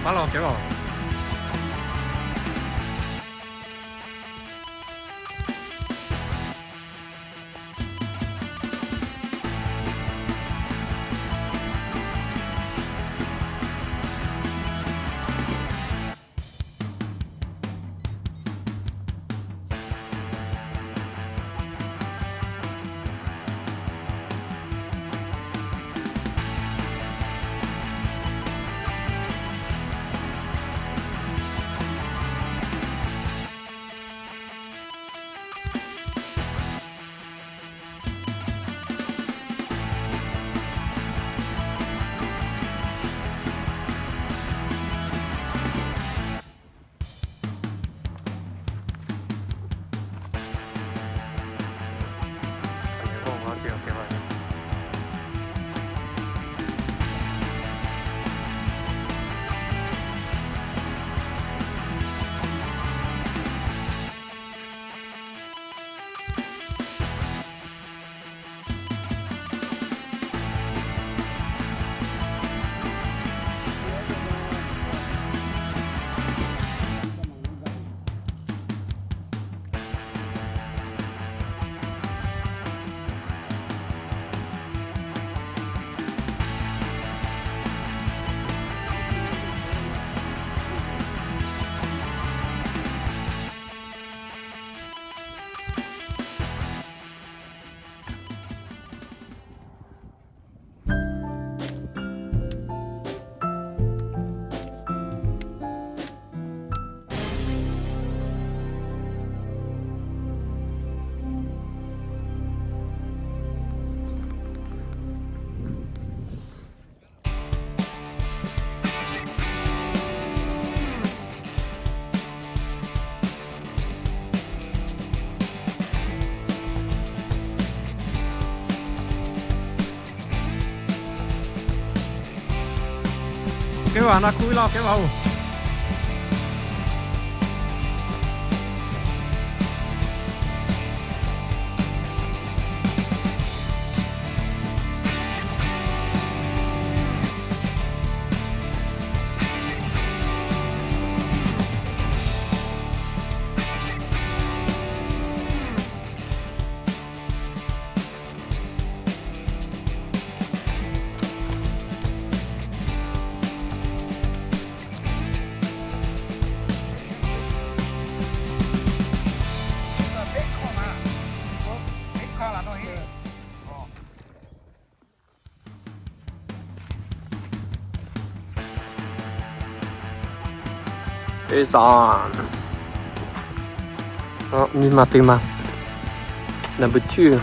Paˉ law kehˉ vaˇ. Kehˉ vaˇ, na kuˇ ve laˇ kehˉ vaˇ-oˬ. Phase on. Nyi ma te ma. Number two.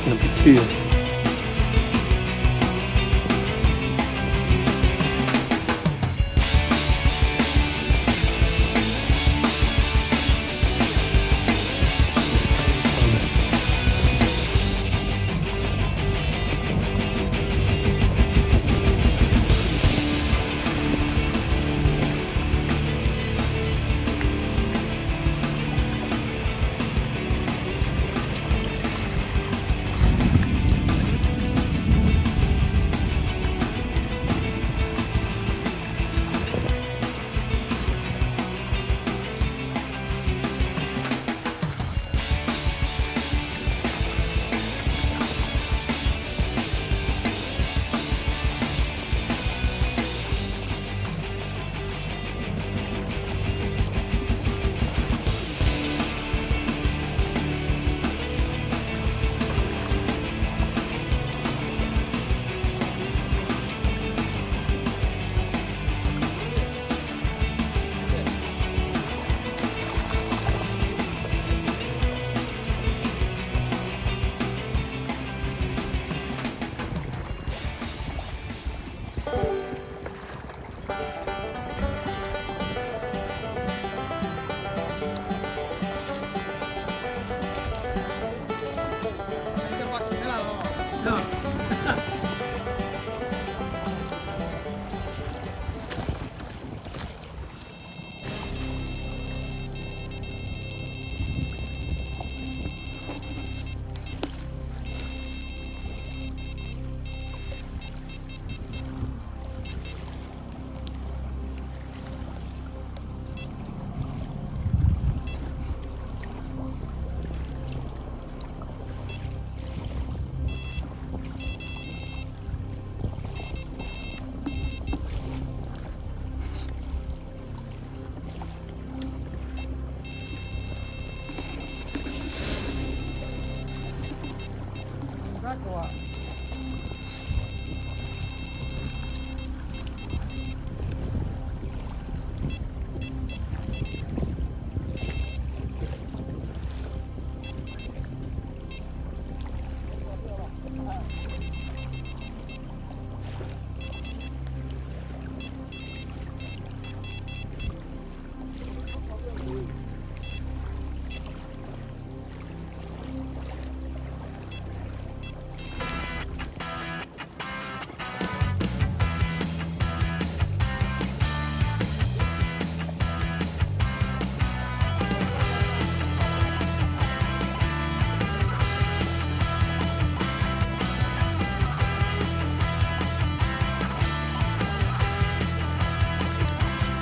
Number two.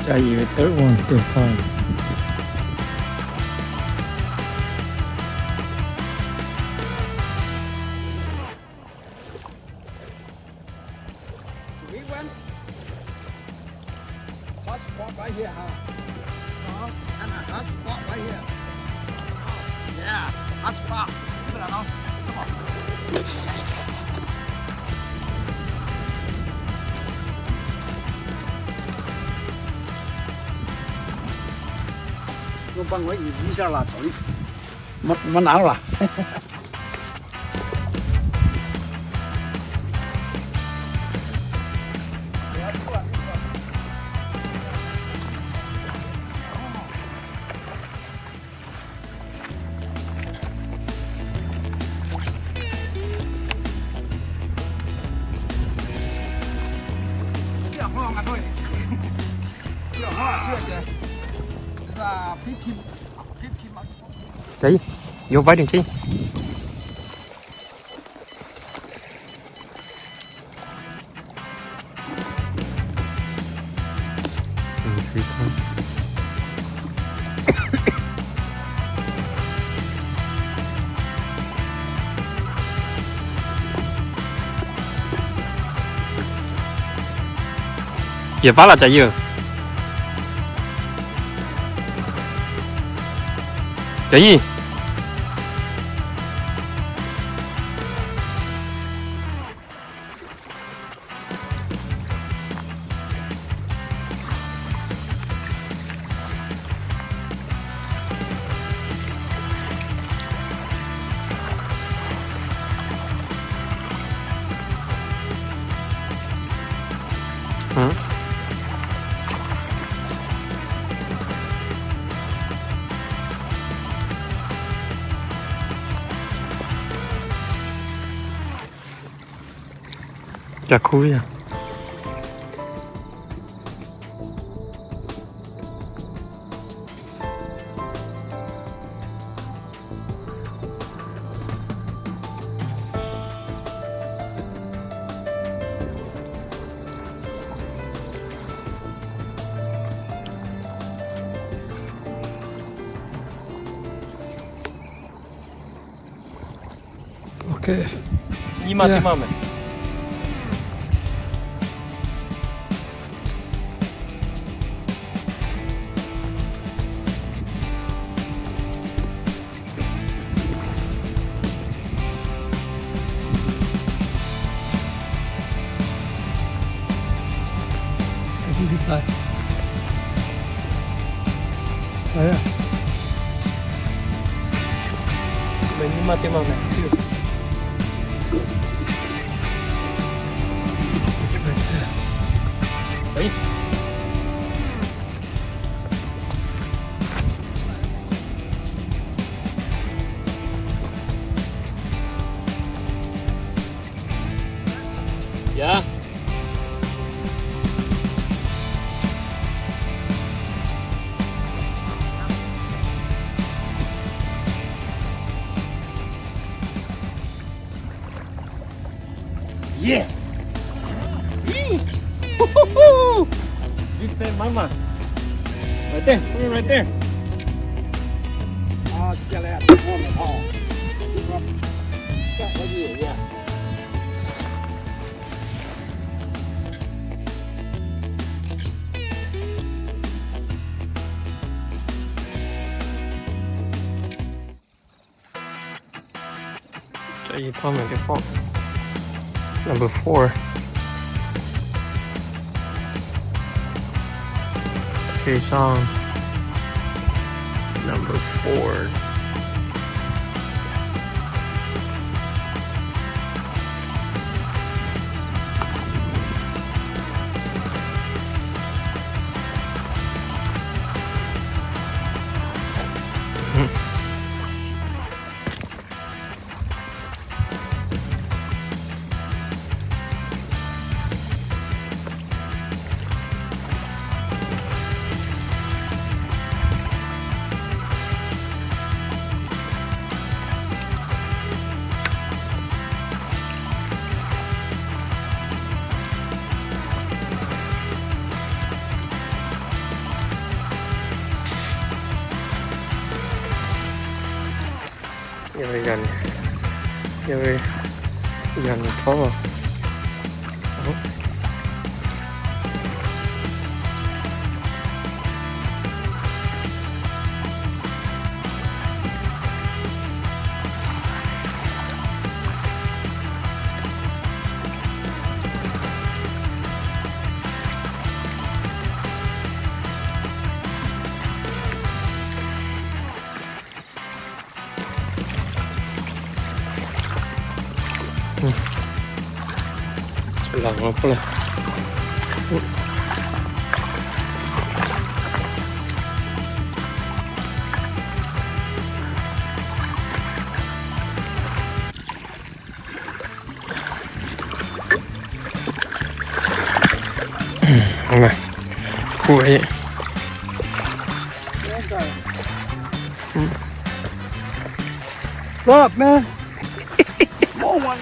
Ca yi ve third one, third one. Sweet one. Hot spot right here, huh? Uh-huh. And a hot spot right here. Yeah, hot spot. Keep it on. Come on. Ngu pa ngawˬ iˉ nyi viˉ shaˉ la cawˬ liˇ. Maˇ naˍ laˬ. Ca yi, yawˇ vaiˉ deh ca yi. Yehˬ paˉ laˬ ca yi. Ca yi. Ca hkuˇ ve yaˇ. Nyi ma teˇ maˇ meh. Nyi ma teˇ maˇ meh. Yes. Big fan, mama. Right there. Put it right there. Oh, get out. Warm it home. Yeah. Number four. Okay, song number four. Yaˇ ve yaꞈ nyi, yaˇ ve yaꞈ nyi htawˇ. What's up, man? Small one.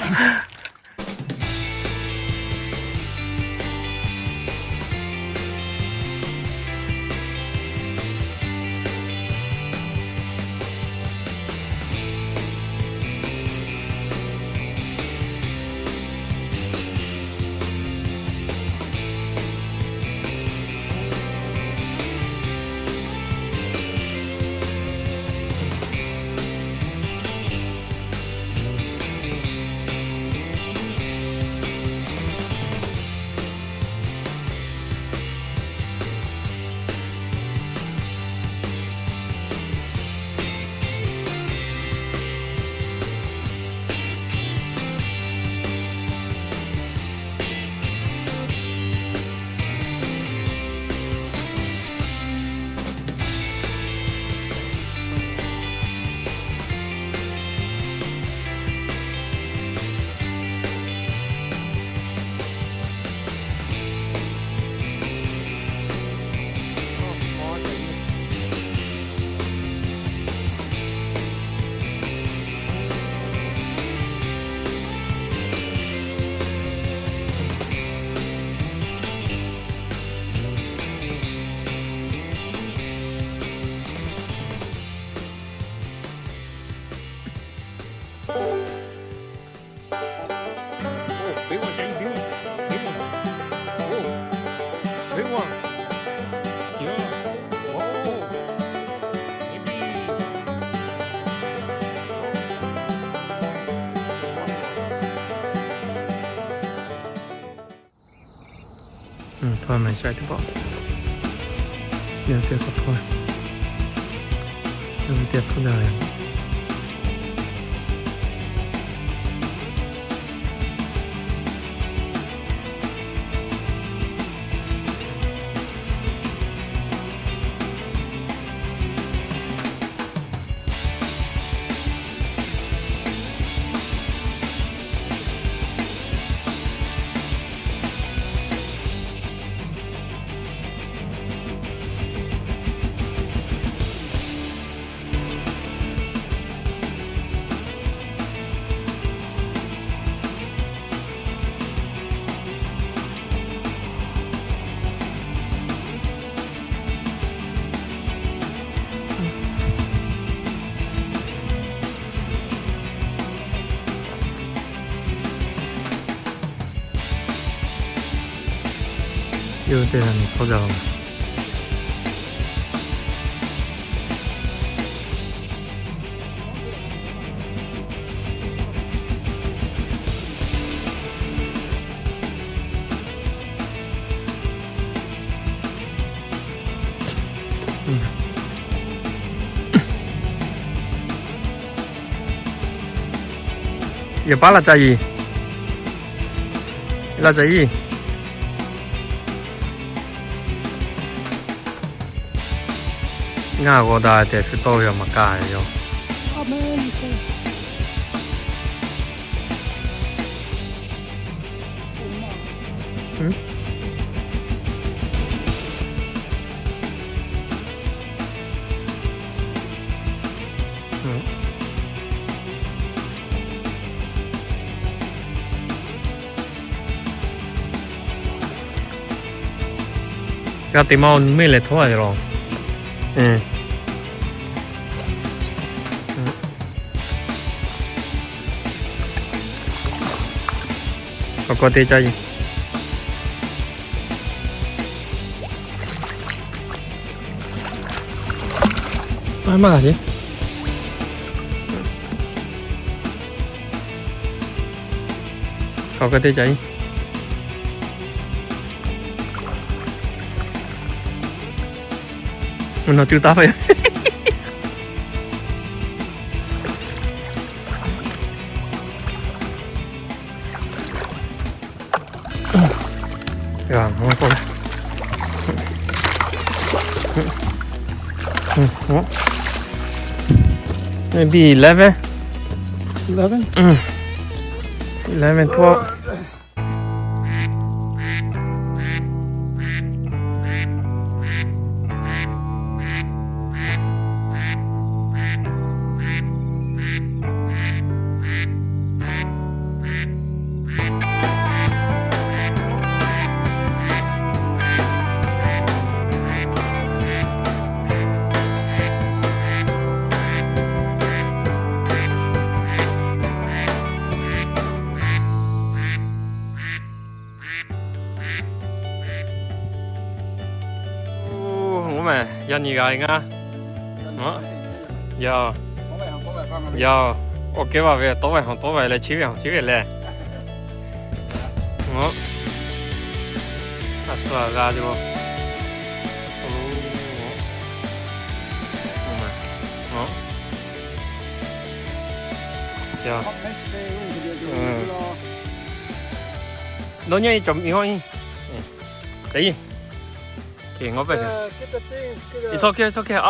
Yawˇ teˇ g'aˇ miˬ hk'awˇ jaˇ-oˬ. Yehˬ paˉ laˇ ca yiˍ. Laˇ ca yiˍ. Ngaˬ g'aw daꞈ tehꞈ shu tawˇ ve yoˬ, maˍ kaˇ ve yoˬ. G'a te maˇ meuˇ leh htawˇ a ve laˬ. Awˬ k'aw te ca yiˍ. Maˇ g'a sheˍ. Awˬ k'aw te ca yiˍ. Nawˬ cuˇ taˍ ve. Maybe eleven. Eleven? Mm. Eleven, twelve. Oˇ, ngaˬ mehˍ yaˇ nyi g'a ngaˇ. Yaˇ, yaˇ, awˬ kehˉ vaˇ ve tawˇ vaˇ hawˬ tawˇ vaˇ leh chiˉ ve hawˬ chiˉ ve leh. Ngaˬ a shu a g'a tuˬ. Dawˇ nyi cawˬ miˬ hawˇ nyi. Te i. Ke ngaw pehˇ. It's okay, it's okay. A.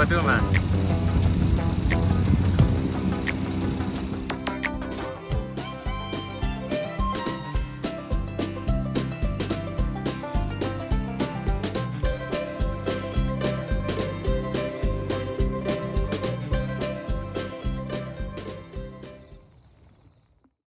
teˇ g'aˇ ma.